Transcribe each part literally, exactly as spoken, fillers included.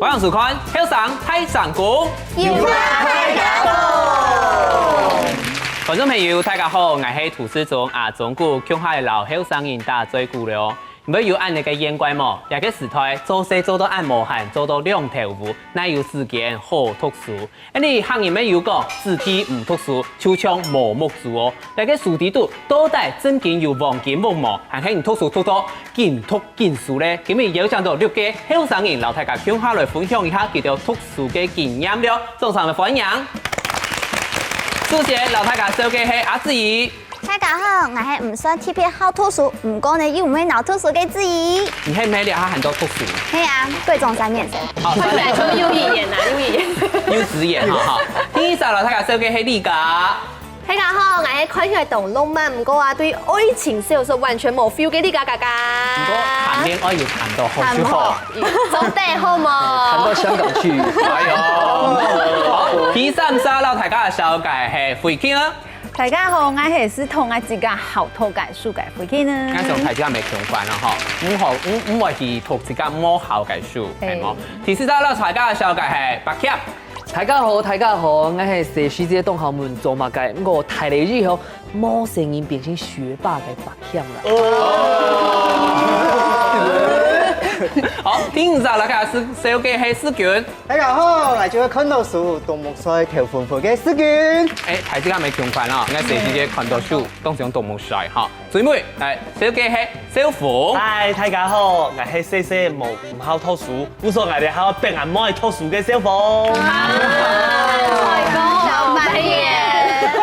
歡迎收看《後生大聲公》，有話大家講。觀眾朋友，大家好，𠊎係主持人阿忠牯，共下摎後生人打嘴鼓了哦。你會有恁呢个怨嘆無？這个時代做事做到恁無閒，做到兩頭烏，哪有時間好讀書？恁呢客人乜有講，子弟毋讀書，就像無目珠哦。這个書底肚到底正經有黃金屋無？還係你讀書讀到 緊讀緊書咧。今日邀請到六个後生人，摎大家共下來分享一下佢兜讀書个經驗了。掌聲來歡迎！首先，摎大家紹介係阿子怡。大家好，𠊎係毋算特別好讀書，毋過呢又毋會惱讀書个子怡。你係毋係這下還在讀書？係啊，國中三年生。好，看起來就幼稚園啊，幼稚園。幼稚園哈哈。第二，摎大家紹介係麗佳。 大家好，𠊎係看起來當浪漫，毋過啊，對愛情小說完全無feel个麗佳佳佳。毋過談戀愛有談到好就好。談好，做得好無？談到香港去。哎喲，好，第三，摎大家紹介係慧卿啊。大家好，𠊎係識讀𠊎自家好讀个書个慧卿呢。𠊎想大家乜共款啊吼，毋好，毋，毋會去讀自家無好个書，係無？第四，摎大家紹介係柏謙。 大家好，大家好，𠊎係細時節當好問做麼个，毋過大了以後，無聲音變成學霸个柏謙啦。好，第五，摎大家紹介係思君。大家好，𠊎就係看到書，啄目睡，頭昏昏个思君。欸，大家乜共款哦，𠊎細時節看到書，當像啄目睡哈。 最尾，來，紹介係少峰。嗨，大家好，𠊎係細細無，毋好讀書，故所𠊎兜喊𠊎變恁無愛讀書个少峰。老白眼。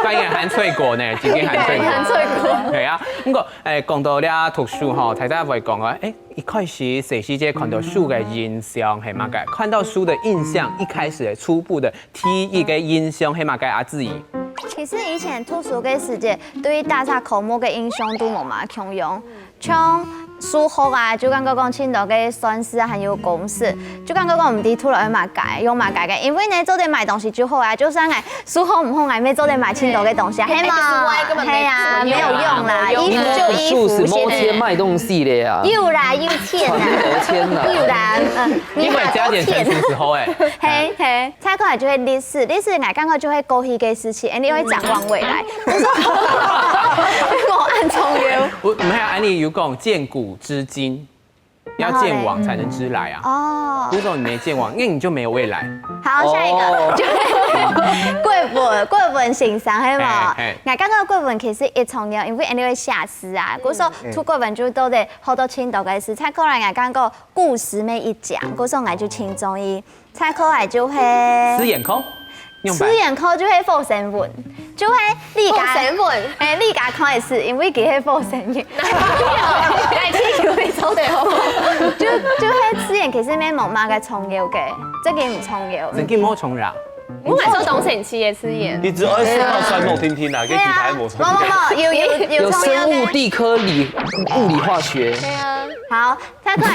白眼還吹過呢，今天還吹過。還吹過。對啊，毋過，欸，講到這讀書吼，大家會講啊，欸，一開始細時節看到書个印象係麼个？看到書的印象，一開始的初步的第一个印象係麼个啊？子怡。其實以前讀書个時節，對逐隻科目个印象都無麼共樣。像數學啊，就感覺講盡多个算式啊，還有公式，就感覺講毋知讀落去麼个，用麼个个。因為呢，做得買東西就好啊，就算𠊎數學毋好，𠊎乜做得買盡多个東西啊，係嘛？係啊，沒有用啦，衣服就衣服，書是沒錢買東西的呀。有啦，有錢啦，有錢啦。有啦，嗯，你買多錢。 係，係，再過來就係歷史，歷史𠊎感覺就係過去个事情，恁呢會展望未來。我說，我恁重要。我，毋係啊，恁呢有講見古知今，要見往才能知來啊。哦。如果你沒見往，那你就沒有未來。好，下一個，哦。就係國文，國文先生，係無？係，係。𠊎感覺國文其實也重要，因為恁呢會寫詩啊。故所讀國文就做得學到盡多个事，再過來𠊎感覺 故事乜一講，故所𠊎就盡中意。再過來就係，詞眼科？詞眼科就係火星文，就係麗佳，火星文。欸，麗佳看个書，因為佢係火星人。欸，地球你做得好。就，就係詞眼其實乜無麼个重要个，真个毋重要。真个無重要。 𠊎買做當神奇个詞眼。你只愛說到酸痛聽聽啊，跟其他無重要。無，無，無，有，有，有重要个。有生物、地科、理、物理、化學。對啊。好，再過來。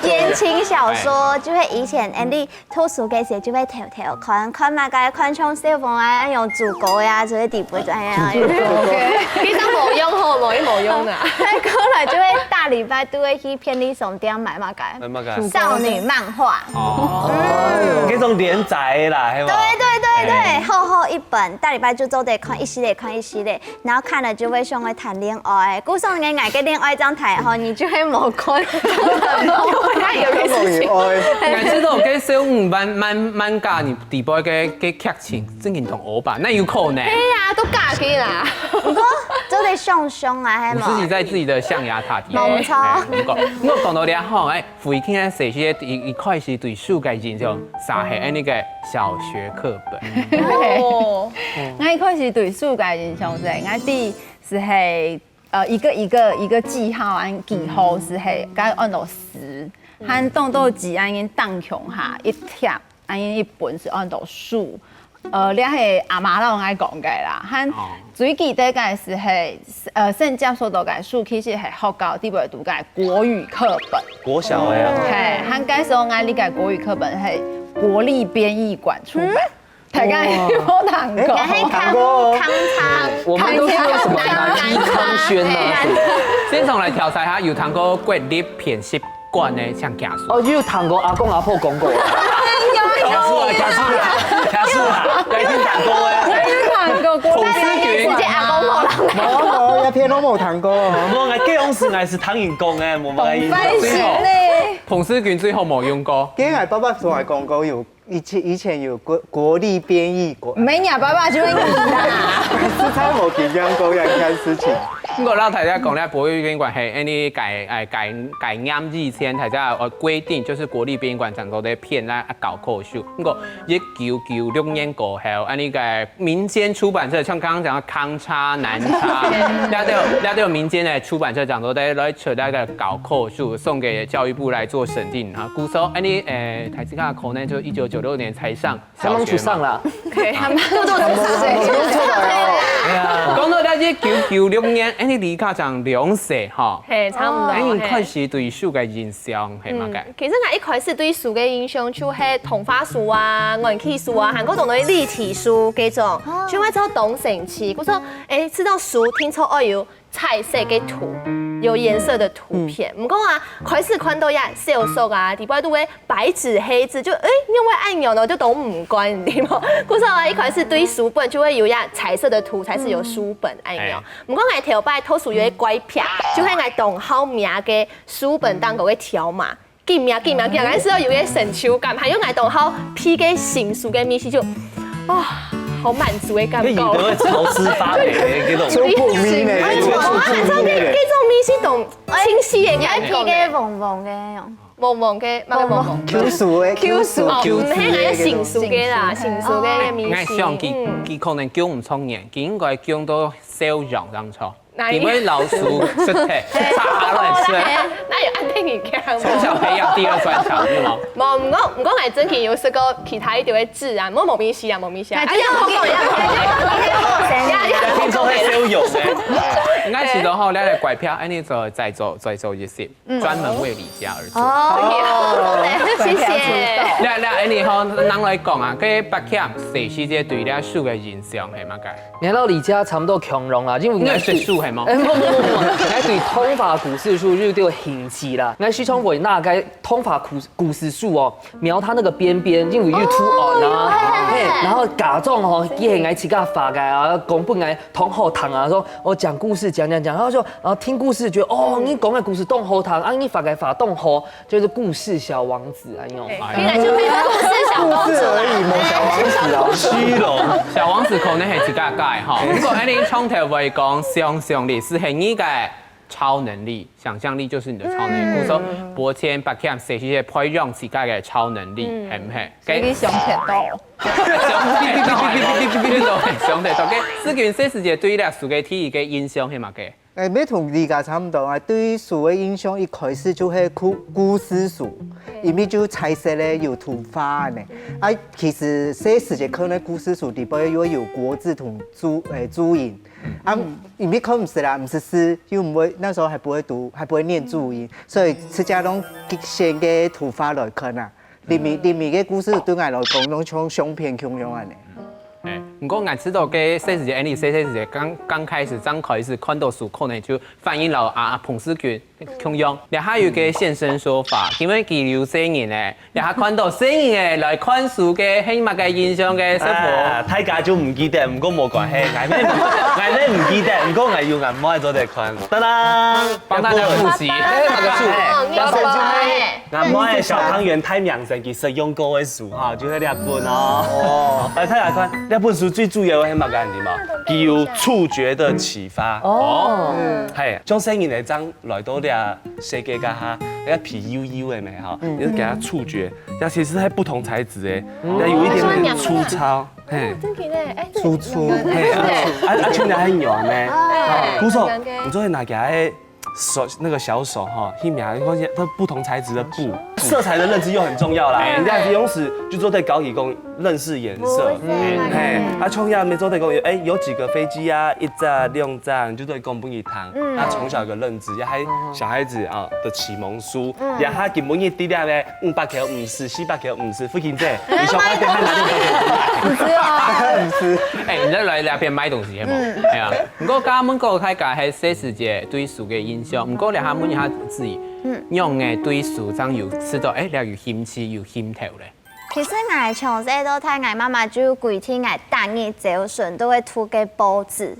言情小說，就係以前Andy讀書个時節就會偷偷看，看麼个，看像小鳳啊，還有豬哥呀，這些底部這樣。非常無用吼，無用無用啊。再過來就會大禮拜都會去便利商店買麼个。買麼个？少女漫畫。 哦，該種連載啦，係無？對對對對，厚厚一本，大禮拜就做得看一系列，看一系列，然後看了就會想要談戀愛。故所呢，𠊎个戀愛這樣談吼，你就會無看。那有個事情，𠊎知道該小五漫漫漫畫，你底背个个劇情正經同歐巴，那有可能。對呀，都假个啦。毋過做得想想啊，係無？你自己在自己的象牙塔底下。無錯。欸，毋過，毋過講到這吼，欸， 慧卿个細時節一，一開始對書个印象，就係恁呢个小學課本。哦，𠊎一開始對書个印象係，𠊎知係，呃，一個一個一個記號，恁記號係，該安到詩，還當多字恁樣釘共下，一疊，恁樣一本係安到書。 呃，這係阿媽摎𠊎講个啦，還最記得个係，係，呃，先接觸到个書，其實係學校底背讀个國語課本。國小个啊。係，還該時候𠊎這個國語課本係國立編譯館出版。大家有無聽過？也係康，康昌，我們都說什麼南一康軒啊什麼的。先從來調查一下，有聽過國立編輯館个請徛書。哦，有聽過阿公阿婆講過。徛書啊，徛書啊，徛書啊，有聽過个。有聽過，彭思君。但是阿公婆啦。無無，一片都無聽過。無，𠊎該往時𠊎係聽人講个，無無个印象。最好，彭思君最好無用過。因為𠊎爸爸從來講過有 以前以前有國國立編譯館。毋係你爸爸就係你啦。實在無經驗過這件事情。毋過老太太講咧，國立編譯館係，恁呢改，哎，改，改念以前，大家呃規定，就是國立編譯館正做得編啊，啊，教科書。毋過一九九六年過後，恁呢个民間出版社，像剛剛講到康差、南差，那都有那都有民間的出版社正做得來出那個教科書，送給教育部來做審定啊。故所，恁呢，誒，大自家可能就一九九六年才上 小學嘛。他們出生了。對，他們都都出生。哎呀，講到這一九九六年，哎，你離家長兩歲哈？嘿，差不多，哎，你開始對書个印象係麼个？嗯，其實𠊎一開始對書个印象就係童話書啊、玩具書啊，還有當多立體書該種，就會做當生趣。故所，哎，知道書定著愛有 彩色个圖，有顏色的圖片。毋過啊，開始看到這小說啊，底背都會白紙黑字，就，哎，仰會恁樣呢，就當毋慣，對無？故所啊，一開始對書本就會有這彩色的圖，才係有書本恁樣。毋過𠊎頭擺讀書有一個怪癖，就係𠊎當好摸个書本頂高个條碼。 緊摸緊摸緊摸，𠊎試著有一個成就感，還有𠊎當好鼻該新書个味緒就，啊，好滿足个感覺。該有个會潮濕發霉个該種。臭臭味呢，哎，臭臭味呢。該種味緒當清新个感覺呢。你愛鼻該黃黃个喲。黃黃个，麼个黃黃？Q書个，Q書，哦，Q書个，毋係，𠊎係新書个啦，新書个味緒。𠊎想佢，嗯。佢可能降毋著年，佢應該降到小學正著。 哪一？因為老鼠食忒，插下來食。哪有恁樣个？從小培養第二專長，是嗎？無，毋過，毋過𠊎真經有食過其他一點个字啊，無，無意思啊，無意思啊。哎呀，好講呀，好講呀。聽說在修有呢。應該係的吼，了解怪癖，哎，你做，再做，再做一些，專門為李家而做。哦，謝謝。那，那，哎，你好，拿來講啊，該八強，誰是這對這書个印象係麼个？ 𠊎摎李家差毋多共樣啦，因為𠊎你係食素係無？哎，無，無，無，無，𠊎對童話故事書就有興趣啦。𠊎時常會拿該童話故，故事書哦，描它那個邊邊，因為有圖案啊，哦，有，嘿，嘿，嘿。然後假裝哦，佢係𠊎自家畫个啊，講分𠊎同學聽啊，說，哦，講故事，講講講，然後就，然後聽故事，覺得，哦，你講个故事當好聽，啊，你畫个畫當好， 就是故事小王子啊，你有。哎。原來就沒有故事小公主啦。故事而已，沒有小王子啊。虛榮。小王子可能係自家个哈。不過，恁樣從頭來講，想像力係你个超能力，想像力就是你的超能力。嗯。比如說，八強、八強，這係培養自家个超能力，嗯。係毋係？所以你想得到。想得到，想得到。OK，思君，這時節對於這書个第一个印象係麼个？ 誒，乜同李家差毋多啊，對書个印象一開始就係故，故事書，因為就彩色个有圖畫呢。啊，其實細時節看个故事書裡背又有國字同注，誒，注音。啊，因為看毋識啦，毋識字，又毋會，那時候還不會讀，還不會念注音，所以自家攏選个圖畫來看啊。 裡面，裡面个故事對𠊎來講，攏像相片共樣恁呢。誒，毋過𠊎知道該細時節，恁樣細細時節，剛，剛開始，正開始看到書，可能就反應摎阿，阿彭世群共樣。這下有個現身說法，因為佢有細人誒，這下看到細人誒來看書个，係麼个印象个，師傅？啊，大家就毋記得，毋過無關係，𠊎乜，𠊎乜毋記得，毋過𠊎有𠊎妹做得看。當當，幫大家複習。誒，麼个書？哦，你有什麼？ 𠊎妹个小湯圓大明星佢識用過个書哈，就係這本哦。哦。來，大家看，這本書最主要个係麼个，你知無？佢有觸覺的啟發。哦。係，像細人仔正來到這世界該下，該皮幼幼个咩哈，你就給他觸覺，它其實係不同材質个，它有一點點粗糙，係。真个呢，誒，粗粗。係啊，啊，啊，像該係軟个。哦。故所，你做得拿佢个 手，那個小手哈，去摸，你發現它不同材質的布，色彩的認知又很重要啦。哎。人家游泳池就做得教佢講認識顏色，嘿，啊，像這乜做得講，哎，有幾個飛機啊，一隻、兩隻，你就做得講分佢聽。嗯。那從小有個認知，也還小孩子啊的啟蒙書，也還根本一滴滴呢，五百條五十、四百條五十，附近這，你小白點還拿六百條五十。不是哦。哎，你再來這片買東西，係無？嗯。哎呀。 毋過，剛剛問過大家係細時節對書个印象，毋過這下問一下子怡，仰仔對書正有試著，欸，這有興趣、有興頭咧？其實𠊎從細到大，𠊎媽媽就規定𠊎逐日朝晨都會讀个報紙，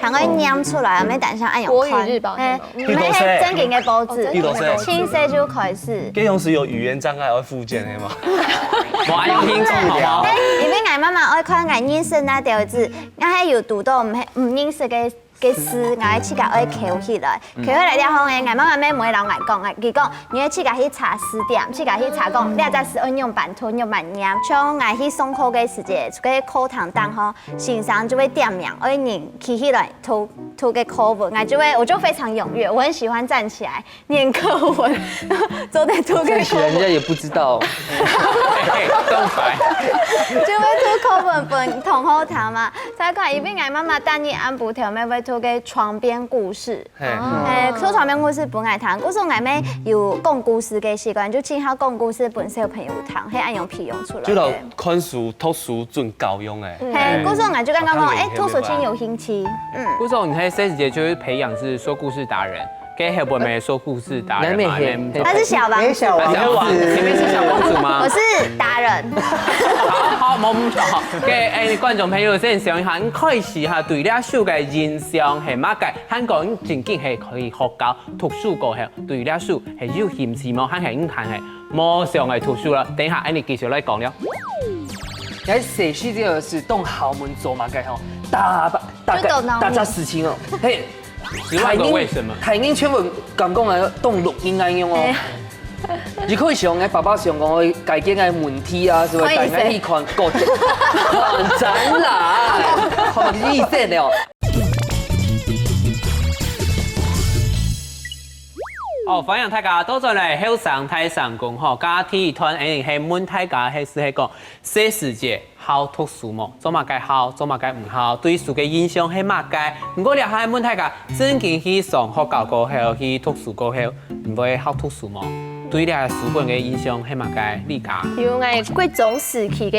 還會唸出來，毋係單淨恁樣看。國語日報，欸，係嗎？毋係，係正經个報紙，哦，正經个報紙。盡細就開始。該樣係有語言障礙愛復健个嗎？無恁有興趣，好無？欸，因為𠊎媽媽愛看𠊎認識哪兜字，𠊎還有讀到毋係，毋認識个 个字，𠊎自家愛摳起來。摳起來了後呢，𠊎媽媽乜毋會摎𠊎講，佢講你愛自家去查詞典，自家去查講這隻字愛仰般讀、仰般唸。像𠊎去上課个時節，在課堂頂吼，先生就會點名，愛人企起來讀，讀个課文，𠊎就會，我就非常踴躍，我很喜歡站起來念課文，做得讀个課文。站起來人家也不知道。嘿，嘿，動白。就會讀課文分同學聽嘛。 再看，因為𠊎媽媽逐日暗晡頭乜會讀个床邊故事。嘿。欸，讀床邊故事分𠊎聽，故所𠊎乜有講故事个習慣，就盡好講故事分小朋友聽，係恁樣培養出來个。就摎看書、讀書準夠用欸。係，故所𠊎就感覺講，欸，讀書盡有興趣。嗯。故所你看，細時節就會培養是說故事達人， 該係毋係說故事達人嘛？該係，該係小王子。該係小王子。你們是小公主嗎？我是達人。好，好，無毋著。該，欸，觀眾朋友，先想一下，你開始哈，對這首个印象係麼个？還過你正經係可以學校讀書過後，對這首係有興趣無？還係你還係無想愛讀書了？等一下，𠊎等繼續來講了。該細時節係當好問做麼个吼？打，打，就當鬧熱。打雜事情哦。嘿， 十萬個為什麼。大人，大人全部敢講啊，當錄音恁樣哦。欸。你可以想，𠊎爸爸想講，解決𠊎問題啊，係無？可以。帶𠊎去看國，看展覽，看醫生了。哦，歡迎大家倒轉來後生大聲公吼，今晡日第一段，欸，係問大家，係，係講，細時節 好讀書無？做麼个好，做麼个毋好？對書个印象係麼个？毋過這下問大家，正經去上學校過後，去讀書過後，你會好讀書無？對這書本个印象係麼个？你講。有𠊎國中時期个，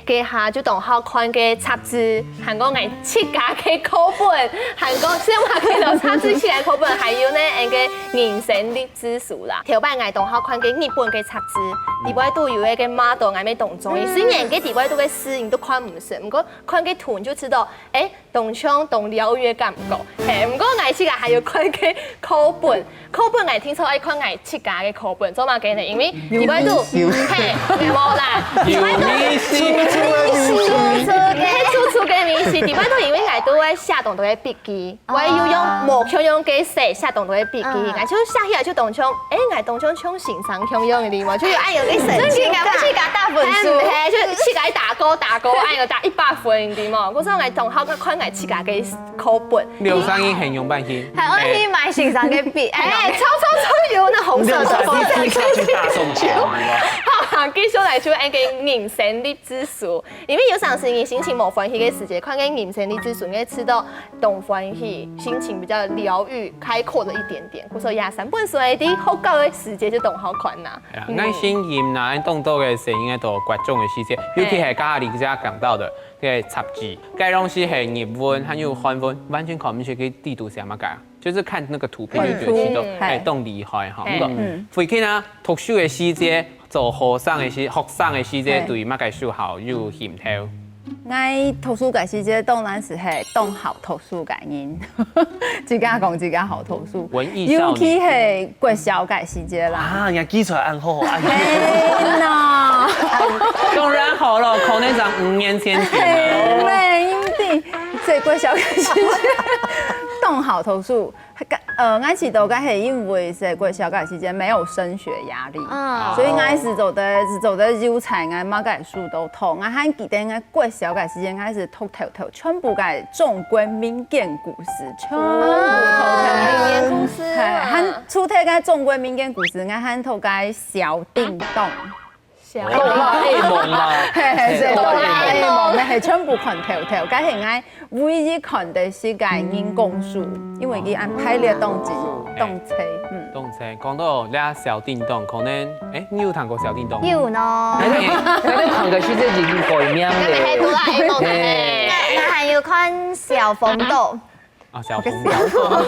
該下就當好看个雜誌，還過𠊎自家个課本，還過先話个雜誌自家个課本，還有呢，𠊎个人生勵志書啦。頭擺𠊎當好看个日本个雜誌，裡背肚有一個model，𠊎乜當中意。雖然該裡背肚个字你都看毋識，毋過 看該圖你就知道，欸，當像當療癒个感覺。嘿，毋過𠊎自家還有看該課本，課本𠊎定著愛看𠊎自家个課本，做麼个呢？因為裡背肚，有味緒。嘿，無啦，有味緒。有味緒，嘿，粗粗个味緒，裡背肚因為𠊎都會寫當多个筆記，𠊎有用無共樣个色寫當多个筆記，哦。𠊎就寫起來就當像，欸，𠊎當像像先生共樣个哩嘛，就有恁樣个成就感。真个，𠊎自家打分數。嘿，嘿，就自家打勾打勾，恁樣打一百 分，對無？故所𠊎當好看𠊎自家个課本。六三一很勇半天。還愛去買先生个筆，欸，超超超有那紅色的。六三一自家去打手槍，對無？好，繼續來就恁个人生勵志書，因為有當時你心情無歡喜个時節，看該人生勵志書，你會知道當歡喜，心情比較療癒、開闊了一點點。故所這三本書，欸，在學校个時節就當好看啦。哎呀，嗯。𠊎相信啦，當多个細人仔到國中个時節，尤其係剛剛你這講到的， 个雜誌，該東西係日文還有韓文，完全看毋出佢裡肚寫麼个，就是看那個圖片就覺得，嗯。哎，當厲害哈。嗯。不過，嗯。最近啊，讀書个時節，做學生个時，學生个時節，嘿。對麼个書好有興趣？𠊎讀書个時節，當然係，嘿，當好讀書个人。自家講自家好讀書。文藝少女。尤其係國小个時節啦。啊，你還記出來恁好，哎呀。嘿吶。當然好了，可能像五年前去了。嘿，毋一定。所以國小个時節，當好讀書。呃，𠊎知道該係因為係國小个時節沒有升學壓力，嗯。所以𠊎係做得，係做得有才，𠊎麼个書都讀。𠊎還記得𠊎國小个時節，𠊎係讀透透 全部个中國民間故事，全部都看。哦，民間故事啊。嘿，還除忒个中國民間故事，𠊎還讀个小叮噹。小哆啦A夢嘛。嘿，嘿，是哆啦A夢，嘿，全部看透透，該係𠊎唯一看得識个人工書，因為佢安排了當精，當齊，嗯。當齊，講到這小叮噹，可能，欸，你有聽過小叮噹嗎？有呢。欸，欸，該你看个時節已經改名了。該係哆啦A夢了，嘿。𠊎，𠊎還有看 小紅豆。啊，小紅豆。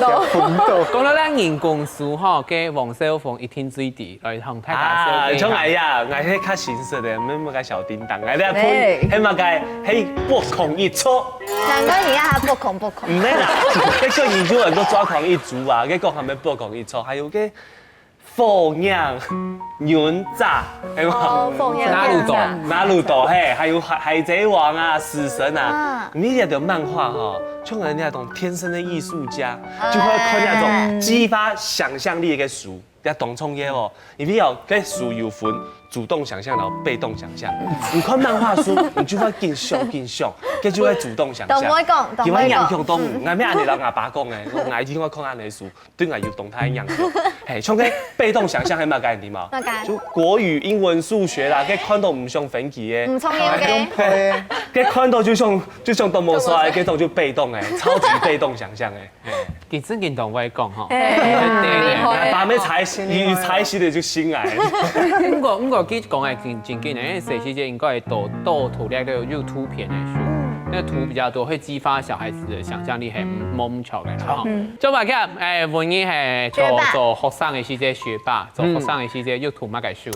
小紅豆。講到咱人工書吼，該黃少峰一定最知，來同大家紹介一下。啊，像𠊎呀，𠊎係較新式个，毋係麼个小叮噹，𠊎這配，係麼个，係八空一桌。難怪你要他八空八空。毋係啦，該个人就很多抓狂一族啊，該講他們八空一桌，還有个火影、忍者，係無？哦，火影、哪魯斗。忍者。哪魯斗，嘿，還有海、海賊王啊、死神啊。啊。你這个漫畫吼，像人家講天生的藝術家，啊。就會看那種激發想象力的書，要懂創業哦。因為哦，該書有分主動想象，然後被動想象。你看漫畫書，你就會緊想緊想，該就會主動想象。懂我講，懂我講。佢會影響到，嗯。𠊎乜恁樣摎𠊎爸講誒，𠊎一定會看恁樣書。 對𠊎有當大个影響。嘿，像該被動想象係麼个，你知無？麼个？就國語、英文、數學啦，該看到毋想分佢誒。毋重要个。該看到就像、就像多麼帥，該種就被動誒，超級被動想象誒。其實你當會講吼。嘿，對，厲害。爸妹才、你才識个就醒來。毋過、毋過，佢講个真、真緊誒，因為細時節應該多、多讀那個有圖片的書，那圖比較多，會激發小孩子的想象力，還無毋著个啦吼。 做麼个？誒，問你係做、學霸。做學生个時節學霸，做學生个時節有讀麼个書？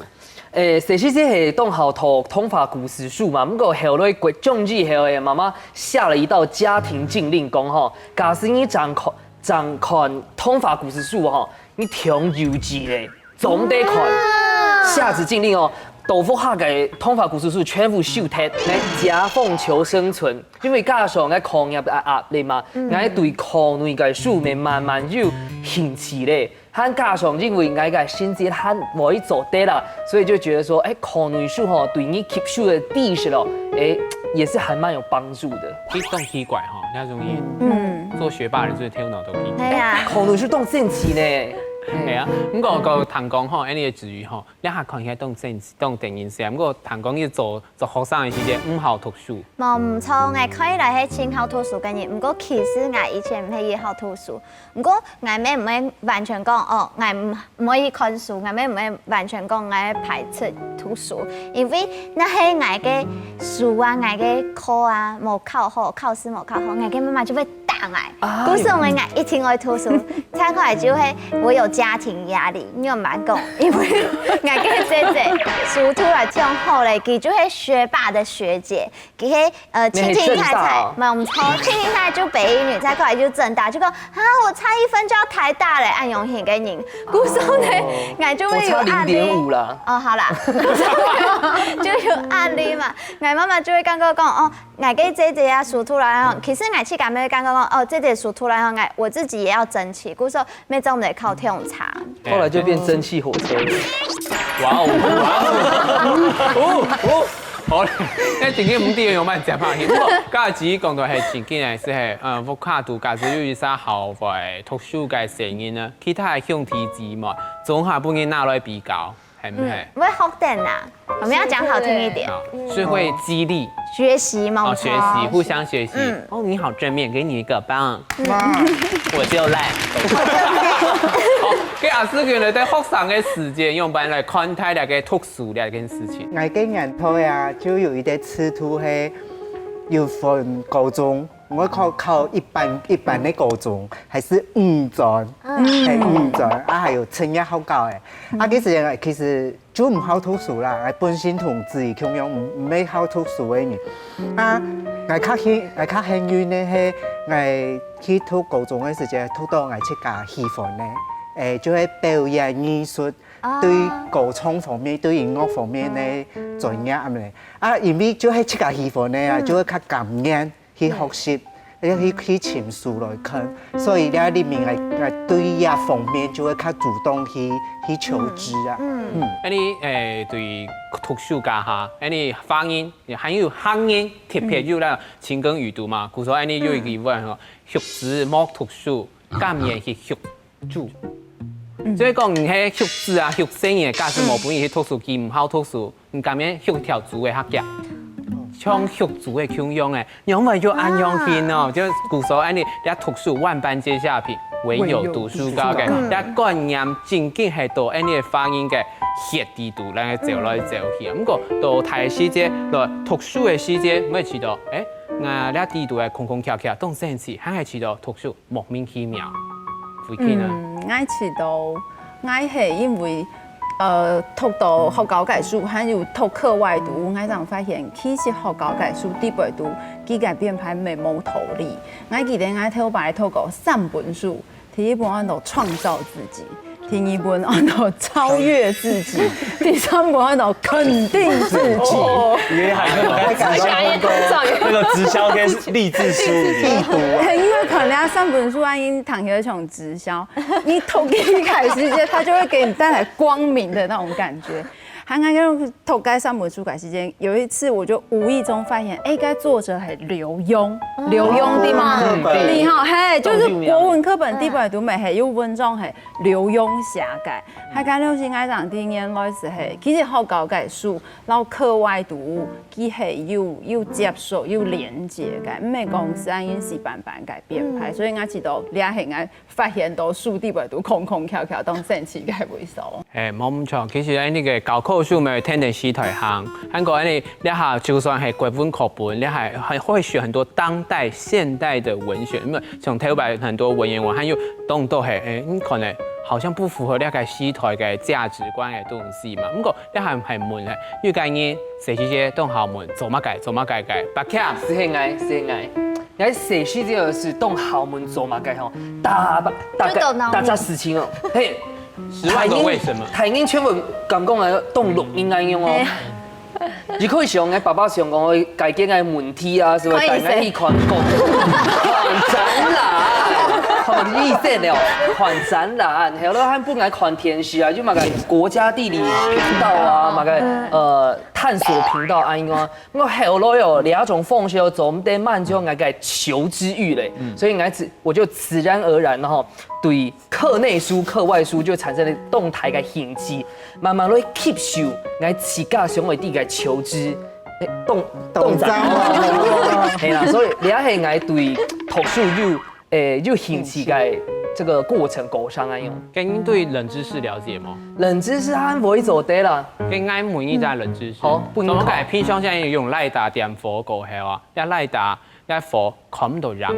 誒，細時節係當好讀童話故事書嘛，毋過後來國中以後誒，媽媽下了一道家庭禁令，講吼，假使你正看、正看童話故事書吼，你當幼稚咧，總得看。啊。下此禁令哦，到屋下个童話故事書全部收忒，來解放求生存。 因為加上𠊎課業个壓力嘛，𠊎對課內个書乜慢慢有興趣咧。還加上因為𠊎个成績還會做得啦，所以就覺得說，誒，課內書吼，對你吸收的知識咯，誒，也是還蠻有幫助的。其實當奇怪吼，那種人，嗯。做學霸的人，就是頭腦都奇怪。係啊。課內書當神奇呢。係啊，毋過、毋過聽講吼，恁樣个子瑜吼，你還看起來當神奇，當得人惜。毋過聽講你做 做學生个時節毋好讀書。無毋著，𠊎看起來係盡好讀書个人，毋過其實𠊎以前毋係異好讀書。毋過𠊎乜毋會完全講，哦，𠊎毋、毋會去看書，𠊎乜毋會完全講𠊎排斥讀書，因為若係𠊎个書啊，𠊎个課啊，無考好，考試無考好，𠊎个媽媽就會打𠊎。啊。故所以𠊎一定愛讀書，再過來就係𠊎有家庭壓力，你有毋捌講？因為𠊎个姐姐書讀了當好咧，佢就係學霸的學姐，佢係，呃，你係清清太太，正大哦。無毋著，清清太太就北一女，再過來就政大，就講，啊，我差一分就要台大了，恁樣型个人。故所呢，哦。𠊎就會有壓力。我差零點五啦。哦，好啦，就有壓力嘛。𠊎媽媽就會感覺講，哦， 𠊎个姐姐啊，書讀了吼，其實𠊎自家乜感覺講，哦，姐姐書讀了吼，𠊎、我自己也要爭氣，故所乜做毋得考忒差。後來就變蒸汽火車。哇哦，哇哦，哦，哦，好，該今日毋知有蠻接下去，毋過，家己講到係正經个，係係，呃，屋下肚假使有一儕好會讀書个細人呢，其他个兄弟姊妹，總下分人拿來比較。 係毋係？嗯，會學等啊。我們要講好聽一點。好，是會激勵。學習嘛，哦，學習，互相學習。嗯。哦，你好正面，給你一個棒。哇。我就爛。好，該阿思君呢，在學生个時節，用般來看待這個讀書這件事情。𠊎个年代啊，就有一個制度係有分高中， 𠊎考、考一般、一般个高中，還係五專，嗯。係五專，啊，還有職業學校个。啊，該時節其實就毋好讀書啦，𠊎本身同子瑜共樣毋、毋係好讀書个人。啊，𠊎較幸、𠊎較幸運个係，𠊎去讀高中个時節，讀到𠊎自家喜歡个，誒，就係表演藝術，啊。對歌唱方面、對音樂方面个專業恁樣。啊，因為就係自家喜歡个啊，嗯。就會較甘願 去學習，要去、去尋書來看。所以這裡面𠊎、𠊎對這方面就會較主動去、去求知啊。嗯。嗯。恁呢，誒，對讀書該下，恁呢華人，還有客人，特別有啦，情感語讀嘛，故所恁呢有一句話吼，畜子莫讀書，甘願去畜 豬。嗯。所以講，你係畜子啊，畜細人，假使無分佢去讀書，佢毋好讀書，你甘願畜條豬个較遽，像畜豬个共樣誒，仰會就恁樣形哦？啊。就故所恁呢，這讀書萬般皆下品，唯有讀書高个，唯有讀書高。這觀念正經係到恁呢个華人个血裡肚，來走來走去。毋過到大時節，來讀書个時節，會知道，誒，啊，這底肚个空空竅竅，當神奇，還係試著讀書莫名其妙。慧君呢？嗯，𠊎試著，𠊎係因為，呃，讀到學校个書，還有讀課外讀物，𠊎正發現，其實學校个書裡背肚，佢个編排乜無道理。𠊎記得𠊎頭擺讀過三本書，第一本安到創造自己，第二本安到超越自己，第三本安到肯定自己。哦，你還有那個直銷，那個直銷跟勵志書，勵志。很有可能啊，三本書啊，已經躺下像直銷，你讀一開始，它就會給你帶來光明的那種感覺。還有那種讀該三本書个時間，有一次我就無意中發現，哎，該作者係劉墉，劉墉對嗎？嗯對你好，嘿，就是國文課本裡背肚乜係有文章係劉墉寫个，還有該東西𠊎正知原來係係，其實學校个書，然後課外讀物，佢係有有接觸、有連接个，毋係講係恁樣死板板个編排，所以𠊎試著這係𠊎 發現到書裡背肚空空竅竅，當神奇个位所。哎，無毋著，其實哎，那個教科書乜天天時代行，還過哎，這下就算係國文課本，這下還會選很多當代現代的文學，因為像頭擺很多文言文，還有當多係，哎，你可能好像不符合這個時代个價值觀个東西嘛。毋過這下還問係，有個人細細姐當好問，做麼个做麼个个，白強。係係𠊎，係係𠊎。 𠊎細時節時當好問做麼个吼，大大就動腦筋大大事情哦，嘿，十萬個為什麼。大人全部敢講啊，當錄音恁樣哦。你可以想，𠊎爸爸想講，解決𠊎問題啊，是吧？可以帶𠊎去看展覽，看醫生了，看展覽，後來還分𠊎看電視啊，就麼个國家地理頻道啊，麼个呃探索頻道啊，應該。 我後來哦，這種方式哦，做毋得滿足𠊎个求知慾咧，所以𠊎自我就自然而然吼，對課內書、課外書就產生了當大个興趣，慢慢來吸收𠊎自家想愛知个求知，誒，當當然，係啦，所以這係𠊎對讀書有 誒，有興趣个這個過程過程恁樣。該你對冷知識了解嗎？冷知識還會做得啦，該𠊎問你一個冷知識。好，問你做麼个平常時用賴打點火過後啊，這賴打這火看毋到樣啊？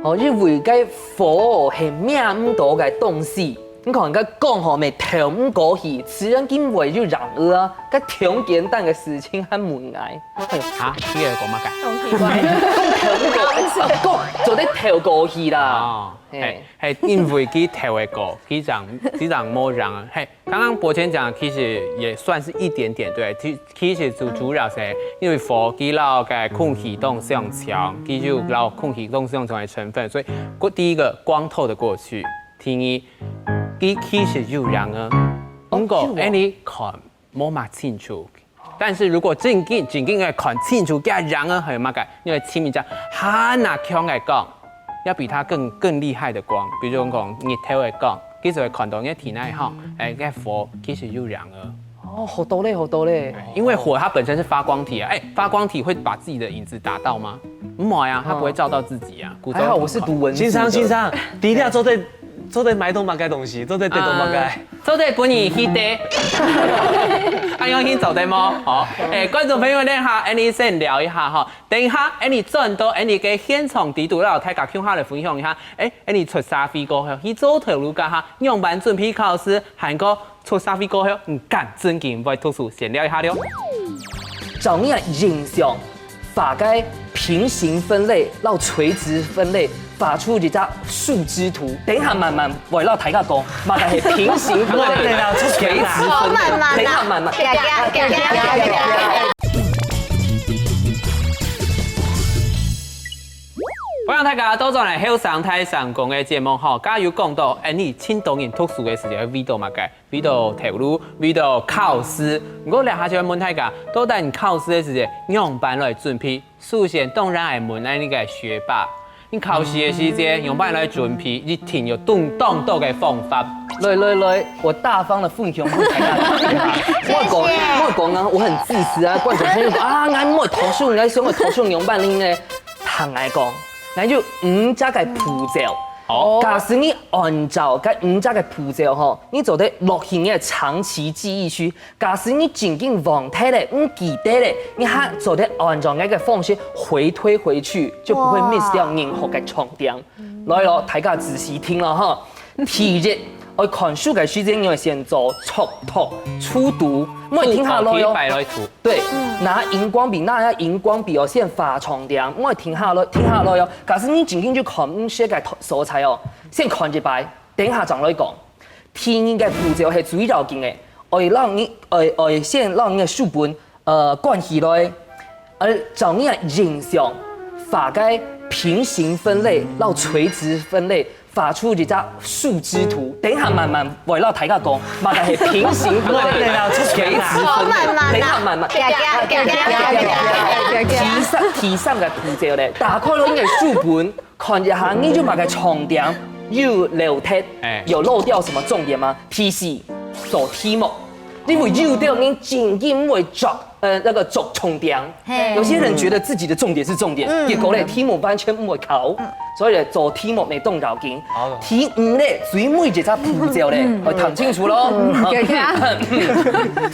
好，因為該火係摸毋到个東西，你看該光吼，乜透毋過去，自然佢會有樣啊，該當簡單个事情還問𠊎。啊，你係講麼个？好奇怪。透毋過，光做得透過去啦。哦，嘿係係因為佢透會過，佢正佢正無樣啊。係，剛剛伯謙講，其實也算是一點點，對，其其實主主要係因為火佢摎个空氣當相像，佢有摎空氣當相像个成分，所以過第一個光透得過去，第二，佢其實有樣啊，毋過恁樣看無麼清楚。 但是如果正經正經个看清楚，佢个樣啊，還有麼个，因為前面隻還較強个光，要比它更更厲害的光，比如講日頭个光，佢就會看到你體內吼，哎，該火其實有樣啊。哦，好多咧，好多咧。因為火它本身是發光體啊，哎，發光體會把自己的影子打到嗎？毋會啊，它不會照到自己啊。古早還好我是讀文字的。先生先生，你一定要做得做得買到麼个東西，做得得到麼个？啊，做得分你去得。恁樣去做得無？好，哎，觀眾朋友，等下，恁樣先聊一下哈。等一下，恁樣轉到恁樣个現場底肚，摎大家共下來分享一下。哎，恁樣出社會過後，去做頭路該下，仰般準備考試，還過出社會過後，你敢正經會讀書？先聊一下了。照你个印象，畫个平行分類摎垂直分類，畫出一隻樹枝圖。等一下慢慢會摎大家講，麼个係平行分類、垂直分類。等一下慢慢。歡迎大家倒轉來後生大聲公个節目吼，剛剛有講到，哎，你盡多人讀書个時節會為著麼个？為著頭路，為著考試。毋過這下就愛問大家，到底你考試个時節仰般來準備？首先，當然愛問恁樣个學霸，你考試个時節仰般來準備？一定有當當多个方法。來來來，我大方的分享分大家。我講，我講啊，我很自私啊，觀眾朋友講啊，𠊎毋會讀書，𠊎想愛讀書仰般呢？聽𠊎講，𠊎有五隻个步驟。好，假使你按照該五隻个步驟吼，你做得落去你个長期記憶區。假使你正經忘忒咧，毋記得咧，你還做得按照該个方式回推回去，就不會 miss 掉任何个重點。來咯，大家仔細聽咯吼。第一，愛看書个時間，你愛先做速讀、初讀，莫停下來哦。擺來讀。對，拿螢光筆，拿螢光筆哦，先畫重點，莫停下來，停下來哦。假使你正經就看毋識个素材哦，先看一擺，等下正來講。第二个步驟係最要緊个，愛讓你，愛，愛先讓你个書本，呃，關起來，而照你个印象，畫个平行分類，摎垂直分類，畫出一隻樹枝圖。等一下慢慢會摎大家講，麼个係平行分類，垂直分類。慢慢啊。等一下慢慢。行行行行行行行。第三，第三个步驟咧，打開了你个書本，看一下，你有麼个重點有漏忒，哎。有漏掉什麼重點嗎？第四，做題目。因為有的人正經毋會著，呃，那個著重點。嘿。有些人覺得自己的重點是重點，嗯。結果咧，題目完全毋會考。嗯。所以咧，做題目乜當要緊。好。第五咧，最尾一隻步驟咧，嗯。愛聽清楚咯。嗯。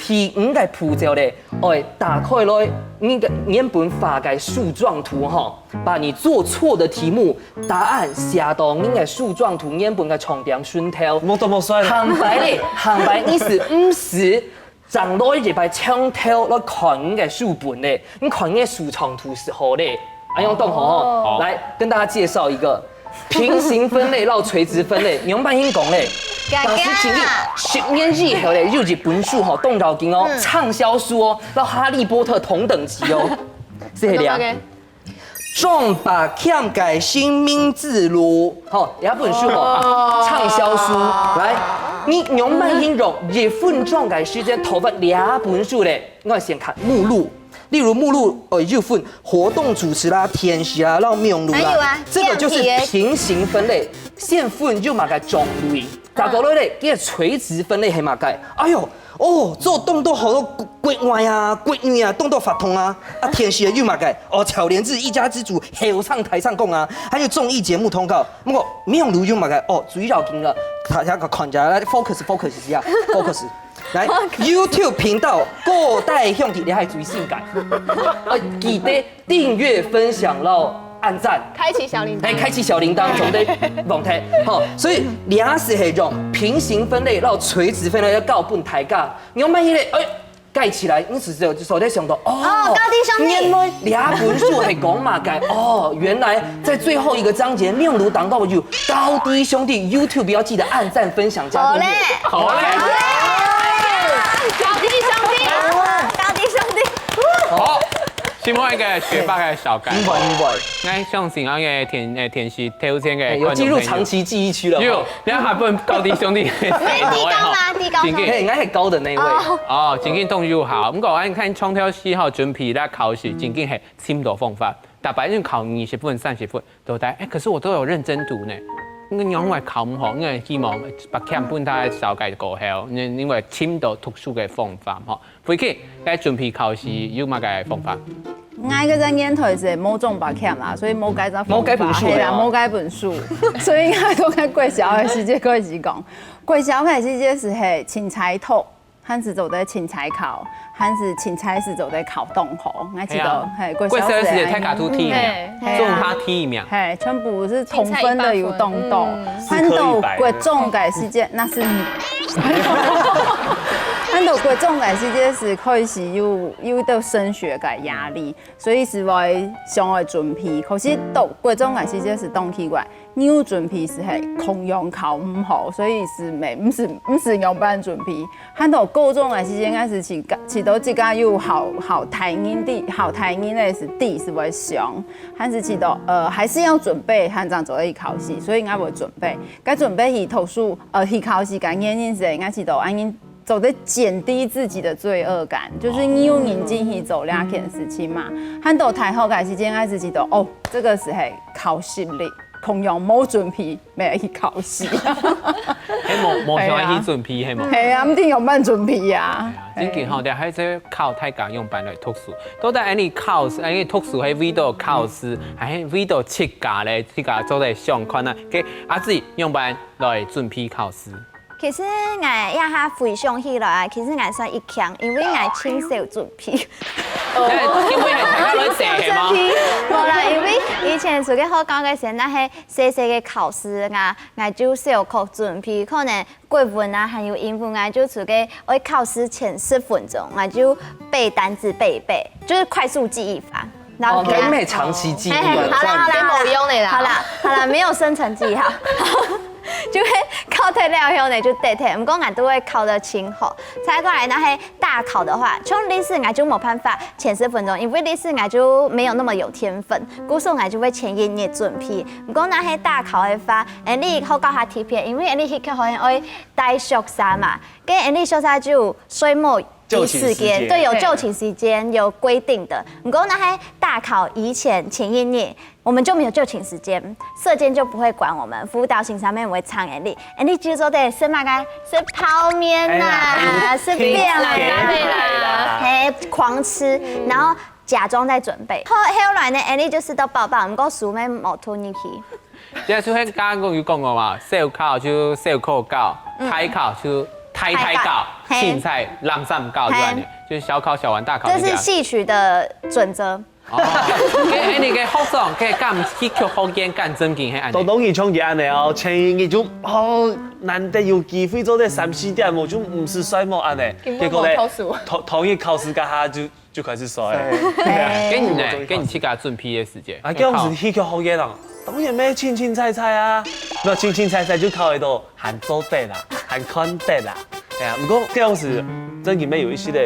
第五个步驟咧，愛打開來，你个原本畫个樹狀圖吼，把你做錯的題目答案寫到你个樹狀圖原本个重點脣頭。無多無衰啦。下擺咧，下擺你係毋係正來一擺從頭來看你个書本咧？你看你个樹狀圖係好咧，恁樣當好吼。哦。來，跟大家介紹一個平行分類摎垂直分類，仰般形講咧？行行啊。假使今日十年以後咧，有一本書吼，當要緊哦，嗯。暢銷書哦，摎哈利波特同等級哦，係這樣。OK。 裝白塹个生命之路，吼，這本書吼，哦。暢銷書。來，你仰般形用一分鐘个時間讀完這本書咧？𠊎先看目錄，例如目錄，呃，有分活動主持啦、電視啦，摎網路啦，還有啊，這個就是平行分類，先分有麼个種類。 再過來咧，這个垂直分類係麼个？哎喲，哦，做當多好多國外啊、國語啊，當多活動啊，啊，電視有麼个？哦，巧蓮智一家之煮，後生大聲公啊，還有綜藝節目通告。毋過網路有麼个？哦，最要緊个，大家看一下，來focus，focus一下，focus。來，YouTube頻道高大兄弟，你還最性感。啊，記得訂閱、分享摎按讚。開啟小鈴鐺。哎，開啟小鈴鐺，總得忘忒。好，所以這係用平行分類摎垂直分類來教分大家。你有發現咧？哎，蓋起來，你是就所在想到，哦，哦，高低兄弟。原來這本書係講麼个？哦，原來在最後一個章節，網路當中有高低兄弟，YouTube要記得按讚、分享、加訂閱。好嘞。好嘞。高低兄弟，高低兄弟。好。 先問一個學霸个小感覺。毋會，毋會。𠊎相信𠊎个電，呃，電視頭前个哎，有進入長期記憶區了。有，你看分高低兄弟。你，你高嗎？你高嗎？真个。嘿，𠊎係高的那一位。哦。哦，真个當有效。毋過𠊎看從頭到尾吼，準備來考試，真个係尋到方法。大概就考二十分、三十分，對不對？哎，可是我都有認真讀呢。𠊎仰會考毋好？𠊎希望把看分大家小改過後，因為尋到讀書个方法吼。 回去，該準備考試有麼个方法？𠊎該隻年代係無裝白塹啦，所以無該隻方法，無該本書係啦，啊。無該本書，所以應該都在國小个時節開始講。國小个時節係，嘿，凊彩讀，還係做得凊彩考，還係凊彩係做得考當好。𠊎記得，係啊。嘿，國小个時節大家都第一名，嗯。嘿啊。總下第一名。嘿，全部係同分个有當多。凊彩考，嗯。還到國中个時節，那係你 還到國中个時節係開始有，有到升學个壓力，所以係會想愛準備。可是到國中个時節係當奇怪，你有準備係，嘿，共樣考毋好，所以係無，毋係，毋係仰般準備。還到高中个時節，𠊎係試著，試著自家有好，好大人个，好大人个係知係會想，還係試著，呃，還係愛準備，還正做得去考試，所以𠊎會準備。 該準備去讀書，呃，去考試个原因係，𠊎試著恁樣做得減低自己的罪惡感，就是你有認真去做這件事情嘛。還到大學个時節，𠊎係試著，哦，這個係，嘿，靠實力。同樣無準備，乜去考試。係無無想愛去準備，係無？係啊，毋知仰般準備啊。正經吼，這還係靠大家仰般來讀書。到底恁呢考試，恁呢讀書係為著考試，還係為著自家咧？自家做得想看啊。該阿姊仰般來準備考試？其實𠊎這下回想起來啊，其實𠊎算一強，因為𠊎盡少準備。因為大家都寫係嗎？無啦，因為以前出去學校个時間，該係細細个考試啊，𠊎就少去準備，可能國文啊，還有英文啊，就出去愛考試前十分鐘，𠊎就背單詞背一背，就是快速記憶法。然後哦，跟美長期記憶嘿嘿，好啦好啦，跟某用的啦。好啦好啦，沒有生成記憶哈。就會考得了後呢，就得得。毋過𠊎都會考得盡好。再過來，若係大考的話，像歷史𠊎就沒辦法前十分鐘，因為歷史𠊎就沒有那麼有天分，故所𠊎就會前一日準備。毋過若係大考的話，恁呢學校較特別，因為恁呢學校好像愛帶宿舍嘛，跟恁呢宿舍就有睡目 就寢時間時間，對，有就寢時間，有規定的。毋過若係大考以前前一日，我們就沒有就寢時間，舍監就不會管我們，輔導室上面會請恁呢，恁呢就做得食麼个？食泡麵啦，食餅啦，對啦，嘿，狂吃，然後假裝在準備。後後來呢，恁呢就食到飽飽，毋過書乜無吞入去。 這就係剛剛有講過嘛，小考就小考教，大考就大大教，嘿凊彩濫糝教，對吧？就是小考小完，大考這是戲曲的準則。哦，該恁呢个學生，該敢戲曲學院敢正經係恁呢？當當然像佢恁呢哦，前一日就哦難得有機會做得三四點，我就毋使睡目恁呢。根本無讀書。同同一考試該下就就開始睡。跟你呢？跟你自家準備个時間？啊，該樣子戲曲學院啊，當然乜清清彩彩啊，那清清彩彩就考得到，還做得啦，還看得啦。哎呀，毋過該樣子真的乜有一些个，